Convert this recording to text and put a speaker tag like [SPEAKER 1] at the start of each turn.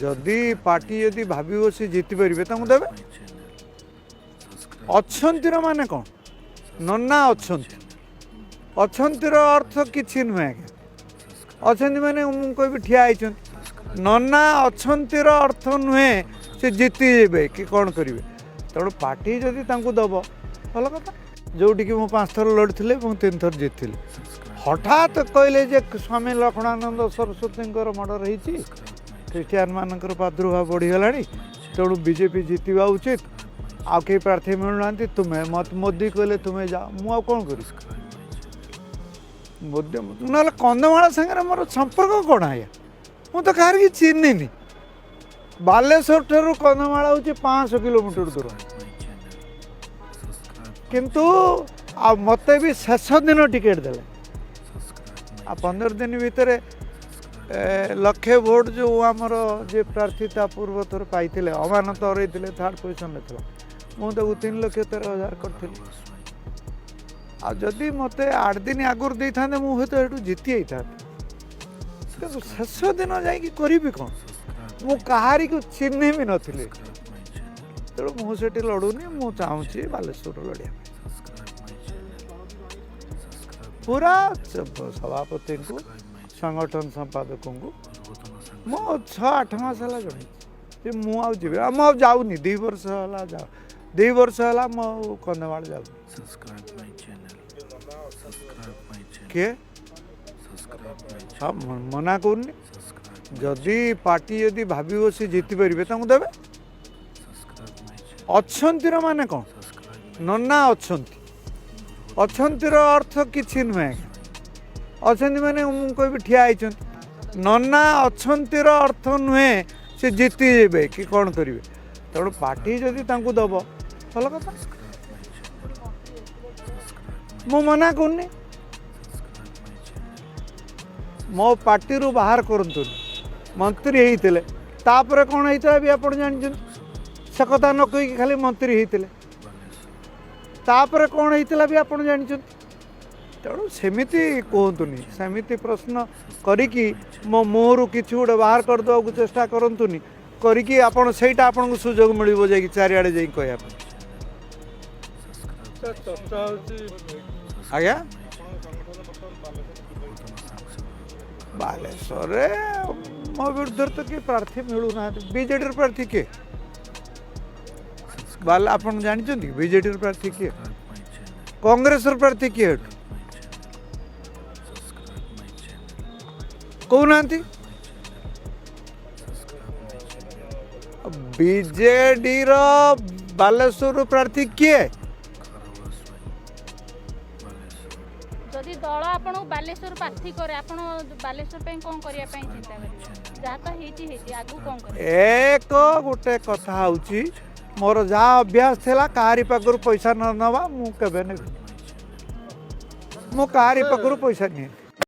[SPEAKER 1] ଯଦି ପାର୍ଟି ଯଦି ଭାବିବ ସେ ଜିତିପାରିବେ, ତାଙ୍କୁ ଦେବେ। ଅଛନ୍ତିର ମାନେ କ'ଣ? ନନା ଅଛନ୍ତି। ଅଛନ୍ତିର ଅର୍ଥ କିଛି ନୁହେଁ ଆଜ୍ଞା। ଅଛନ୍ତି ମାନେ ମୁଁ କହିବି ଠିଆ ହେଇଛନ୍ତି। ନନା ଅଛନ୍ତିର ଅର୍ଥ ନୁହେଁ ସେ ଜିତିଯିବେ କି କ'ଣ କରିବେ। ତେଣୁ ପାର୍ଟି ଯଦି ତାଙ୍କୁ ଦେବ, ଭଲ କଥା। ଯେଉଁଠିକି ମୁଁ 5 ଥର ଲଢ଼ିଥିଲି ଏବଂ 3 ଥର ଜିତିଥିଲି। ହଠାତ୍ କହିଲେ ଯେ ସ୍ୱାମୀ ଲକ୍ଷ୍ମଣାନନ୍ଦ ସରସ୍ୱତୀଙ୍କର ମର୍ଡ଼ର ହେଇଛି, ଖ୍ରୀଷ୍ଟିଆନ ମାନଙ୍କର ପ୍ରାଦୁର୍ଭାବ ବଢ଼ିଗଲାଣି, ତେଣୁ ବିଜେପି ଜିତିବା ଉଚିତ, ଆଉ କେହି ପ୍ରାର୍ଥୀ ମିଳୁନାହାନ୍ତି, ତୁମେ ମୋତେ ମୋଦି କହିଲେ ତୁମେ ଯାଅ। ମୁଁ ଆଉ କ'ଣ କରିବି? ମୋଦି ନହେଲେ କନ୍ଧମାଳ ସାଙ୍ଗରେ ମୋର ସମ୍ପର୍କ କ'ଣ ଆଜ୍ଞା? ମୁଁ ତ କାହାର କି ଚିହ୍ନିନି। ବାଲେଶ୍ୱର ଠାରୁ କନ୍ଧମାଳ ହେଉଛି 500 କିଲୋମିଟର ଦୂର। କିନ୍ତୁ ଆଉ ମୋତେ ବି ଶେଷ ଦିନ ଟିକେଟ୍ ଦେଲେ। ଆଉ 15 ଦିନ ଭିତରେ ଲକ୍ଷେ ଭୋଟ ଯେଉଁ ଆମର ଯିଏ ପ୍ରାର୍ଥୀ ତା ପୂର୍ବ ଥର ପାଇଥିଲେ, ଅମାନତ ହରେଇଥିଲେ, ଥାର୍ଡ଼ ପୋଜିସନ୍ରେ ଥିଲା, ମୁଁ ତାକୁ 3,13,000 କରିଥିଲି। ଆଉ ଯଦି ମୋତେ 8 ଦିନ ଆଗରୁ ଦେଇଥାନ୍ତେ, ମୁଁ ହୁଏତ ଏଠୁ ଜିତି ଯାଇଥାନ୍ତି। କିନ୍ତୁ ଶେଷ ଦିନ ଯାଇକି କରିବି କ'ଣ? ମୁଁ କାହାରିକୁ ଚିହ୍ନି ବି ନଥିଲି। ତେଣୁ ମୁଁ ସେଠି ଲଢ଼ୁନି। ମୁଁ ଚାହୁଁଛି ବାଲେଶ୍ୱର ଲଢ଼ିବା ପାଇଁ। ପୁରା ସଭାପତିଙ୍କୁ, ସଂଗଠନ ସମ୍ପାଦକଙ୍କୁ ମୁଁ 6-8 ମାସ ହେଲା ଜଣେଇଛି ଯେ ମୁଁ ଆଉ ଯିବି, ମୁଁ ଆଉ ଯାଉନି। 2 ବର୍ଷ ହେଲା ଯାଉ, 2 ବର୍ଷ ହେଲା ମୁଁ ଆଉ କନ୍ଧମାଳ ଯାଉନି। କିଏ? ହଁ, ମନା କରୁନି। ଯଦି ପାର୍ଟି ଯଦି ଭାବିବ ସେ ଜିତିପାରିବେ, ତାଙ୍କୁ ଦେବେ। ଅଛନ୍ତିର ମାନେ କ'ଣ? ନନା ଅଛନ୍ତି। ଅଛନ୍ତିର ଅର୍ଥ କିଛି ନୁହେଁ ଆଜ୍ଞା। ଅଛନ୍ତି ମାନେ ମୁଁ କହିବି ଠିଆ ହେଇଛନ୍ତି। ନନା ଅଛନ୍ତିର ଅର୍ଥ ନୁହେଁ ସେ ଜିତିଯିବେ କି କ'ଣ କରିବେ। ତେଣୁ ପାର୍ଟି ଯଦି ତାଙ୍କୁ ଦେବ, ଭଲ କଥା। ମୁଁ ମନା କରୁନି। ମୋ ପାର୍ଟିରୁ ବାହାର କରନ୍ତୁନି। ମନ୍ତ୍ରୀ ହେଇଥିଲେ, ତାପରେ କ'ଣ ହେଇଥିଲା ବି ଆପଣ ଜାଣିଛନ୍ତି। ସେ କଥା ନ କହିକି ଖାଲି ମନ୍ତ୍ରୀ ହେଇଥିଲେ, ତାପରେ କ'ଣ ହେଇଥିଲା ବି ଆପଣ ଜାଣିଛନ୍ତି। ତେଣୁ ସେମିତି କୁହନ୍ତୁନି। ସେମିତି ପ୍ରଶ୍ନ କରିକି ମୋ ମୁହଁରୁ କିଛି ଗୋଟେ ବାହାର କରିଦେବାକୁ ଚେଷ୍ଟା କରନ୍ତୁନି। କରିକି ଆପଣ ସେଇଟା ଆପଣଙ୍କୁ ସୁଯୋଗ ମିଳିବ ଯାଇକି ଚାରିଆଡ଼େ ଯାଇକି କହିବା ପାଇଁ। ଆଜ୍ଞା, ବାଲେଶ୍ୱରରେ ମୋ ବିରୁଦ୍ଧରେ ତ କିଏ ପ୍ରାର୍ଥୀ ମିଳୁନାହାନ୍ତି। ବିଜେଡ଼ିର ପ୍ରାର୍ଥୀ କିଏ ବାଲା ଆପଣ ଜାଣିଛନ୍ତି? ବିଜେଡ଼ିର ପ୍ରାର୍ଥୀ କିଏ? କଂଗ୍ରେସର ପ୍ରାର୍ଥୀ କିଏ ଏଠୁ କହୁନାହାନ୍ତି? ବିଜେଡ଼ିର ବାଲେଶ୍ୱରରୁ ପ୍ରାର୍ଥୀ କିଏ?
[SPEAKER 2] ଯଦି ଦଳ ଆପଣଙ୍କୁ ବାଲେଶ୍ୱର ପ୍ରାର୍ଥୀ କରେ, ଆପଣ ବାଲେଶ୍ୱର ପାଇଁ କ'ଣ କରିବା ପାଇଁ ଚିନ୍ତା କରିବେ? ଯାହା ତ ହେଇଛି ହେଇଛି, ଆଗକୁ କ'ଣ କରିବେ?
[SPEAKER 1] ଏକ ଗୋଟେ କଥା ହେଉଛି, ମୋର ଯାହା ଅଭ୍ୟାସ ଥିଲା କାହାରି ପାଖରୁ ପଇସା ନ ନେବା, ମୁଁ କେବେ ନେବି। ମୁଁ କାହାରି ପାଖରୁ ପଇସା ନିଏ।